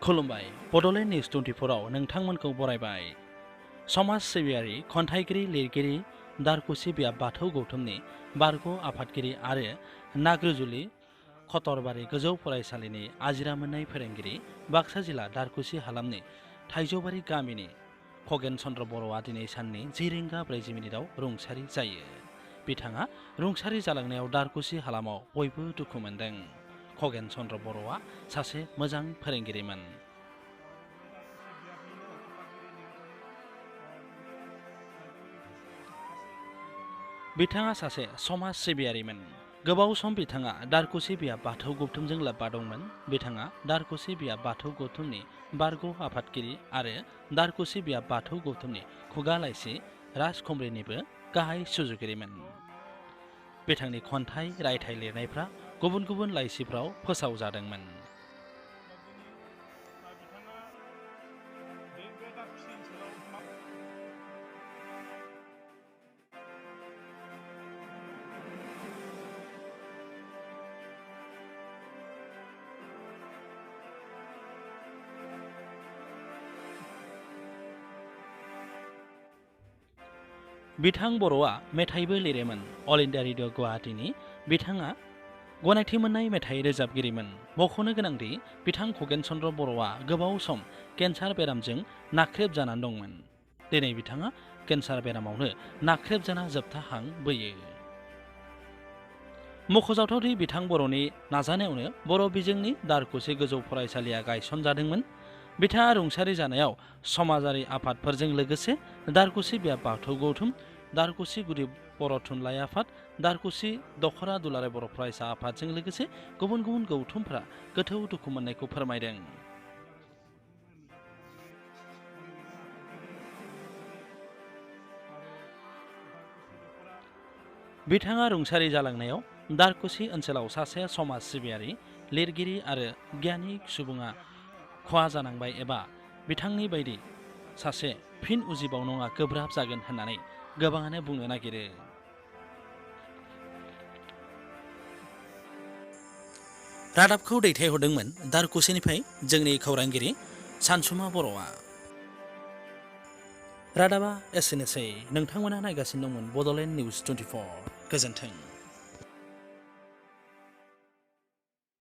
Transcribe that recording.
खुलुमबाय बड'लेण्ड निउज 24 आव नोंथांमोनखौ बरायबाय। समाज सिबियारि खन्थाइगिरि लिरगिरि दारकुसि बियाब बाथौ गौथुमनि बारग' आफादगिरि आरो नाग्रिजुलि खतरबारि गोजौ फरायसालिनि आजिरा मोननाय फोरोंगिरि बाक्सा जिल्ला दारकुसि हालामनि थाइजौबारि गामिनि खगेन चन्द्र बर'आ दिनै साननि 10:40 रुंसारि जायो। बिथाङा रुंसारि जालांनायाव दारकुसि हालामाव बयबो दुखु मोनदों। खगेन चन्द्र बर'आ सासे मोजां फोरोंगिरिमोन। बिथाङा सासे समाज सिबियारिमोन। गोबाव सम बिथाङा दारकुसि बियाब बाथौ गौथुमजों लोब्बा दंमोन। बिथाङा दारकुसि बियाब बाथौ गौथुमनि बारग' आफादगिरि आरो दारकुसि बियाब बाथौ गौथुमनि खुगा लाइसि राजखुंग्रिनिबो गाहाय सुजुगिरिमोन। बिथांनि खन्थाइ रायथाइ लिरनायफ्रा गुबुन गुबुन लाइसिफ्राव फोसावजादोंमोन। बिथां बर'आ मेथाइबो लिरोमोन। अल इन्डिया रेडिअ गुवाहाटीनि बिथाङा गनायथि मोननाय मेथाइ रोजाबगिरिमोन। मख'नो गोनांदि बिथां खगेन चन्द्र बर'आ गोबाव सम केन्सार बेरामजों नाख्रेबजानानै दंमोन। दिनै बिथाङा केन्सार बेरामावनो नाख्रेबजाना जोबथा हां बोयो। मख'जाथावदि बिथां बर'नि नाजानायावनो बर' बिजोंनि दारकुसि गोजौ फरायसालिया गायसनजादोंमोन। बिथाङा रुंसारि जानायाव समाजारि आफादफोरजों लोगोसे दारकुसि बियाब बाथौ गौथुम, दारकुसि गुदि बर' थुनलाइ आफाद, दारकुसि दख'रा दुलाराय बर' फरायसा आफादजों लोगोसे गुबुन गुबुन गौथुमफ्रा गोथौ दुखु मोननायखौ फोरमायदों। बिथाङा रुंसारि जालांनायाव दारकुसि ओनसोलाव सासे समाज सिबियारि लिरगिरि आरो गियानि सुबुङा खहा जानांबाय एबा बिथांनि बायदि सासे फिन उजिबावनाङा गोब्राब जागोन होननानै गोबाङानो बुंनो नागिरो। रादाबखौ दैथायहरदोंमोन दारकुसिनिफ्राय जोंनि खौरांगिरि सानसुमा बर'आ। रादाबा एसेनोसै। नोंथांमोना नायगासिनो दंमोन बड'लेण्ड निउज 24। गोजोन्थों।